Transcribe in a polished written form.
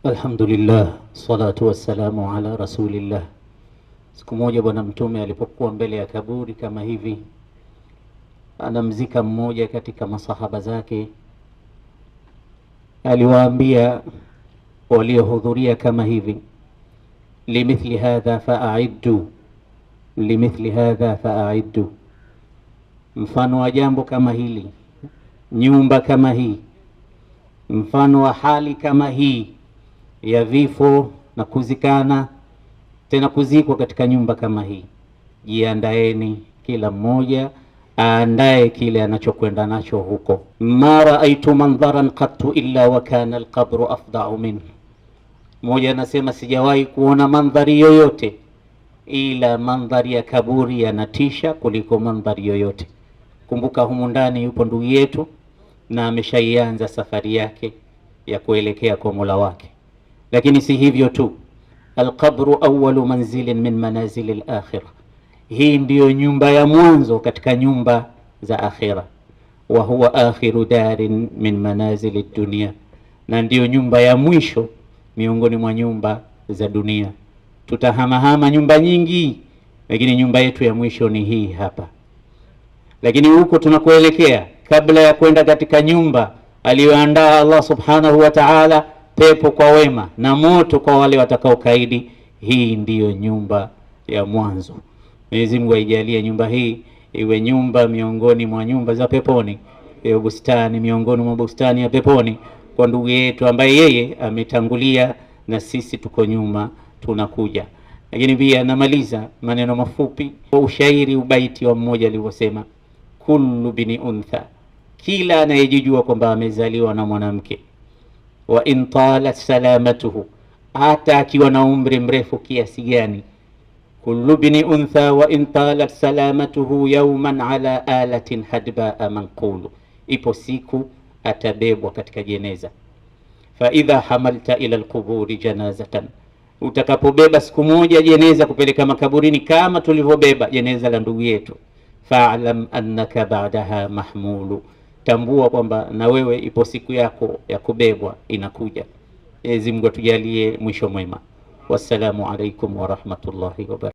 Alhamdulillah, salatu wassalamu ala rasulillah. Siku moja Bwana Mtume alipokuwa mbele ya kaburi kama hivi, anamzika mmoja katika masahaba zake, aliwaambia waliohudhuria kama hivi, limithli hadha fa'iddu, limithli hadha fa'iddu. Mfano wa jambo kama hili, nyumba kama hii, mfano wa hali kama hii ya vifo na kuzikana, tena kuzikwa katika nyumba kama hii, jiandaeni, kila mmoja aandae kile anachokwenda nacho huko. Ma raaitu mandharan qattu illa wa kana alqabru afda'u minhu. Mmoja anasema sijawahi kuona mandhari yoyote ila mandhari ya kaburi yanatisha kuliko mandhari yoyote. Kumbuka humu ndani yupo ndugu yetu na ameshaianza safari yake ya kuelekea kwa Mola wake. Lakini si hivyo tu, alqabru awwalu manzilin min manazili al-akhirah. Hii ndiyo nyumba ya mwanzo katika nyumba za akhira. Wa huwa akhiru darin min manazili dunia, na ndiyo nyumba ya mwisho miongoni mwa nyumba za dunia. Tutahamahama nyumba nyingi, lakini nyumba yetu ya mwisho ni hii hapa. Lakini huko tunakoelekea, kabla ya kwenda katika nyumba aliyoandaa Allah subhanahu wa ta'ala, pepo kwa wema na moto kwa wale watakaokaidi, hii ndiyo nyumba ya mwanzo. Mwenyezi Mungu aijalie nyumba hii iwe nyumba miongoni mwa nyumba za peponi, iwe bustani miongoni mwa bustani ya peponi kwa ndugu yetu ambaye yeye ametangulia na sisi tuko nyuma tunakuja. Lakini pia namaliza maneno mafupi kwa ushairi ubaiti wa mmoja alivyosema, kullu bini untha, kila anayejijua kwamba amezaliwa na mwanamke, wa in talat salamatuhu, hata akiwa na umri mrefu kiasi gani, kullu bini untha wa in talat salamatuhu yawman ala alatin hadbaa manqulu, ipo siku atabebwa katika jeneza. Fa idha hamalta ila alquburi janazatan, utakapobeba siku moja jeneza kupeleka makaburini kama tulivyobeba jeneza la ndugu yetu, fa'lam annaka ba'daha mahmulu, tambua kwamba na wewe ipo siku yako ya kubebwa inakuja. Mwenyezi Mungu atujalie mwisho mwema. Wassalamu alaikum wa rahmatullahi wa barakatuh.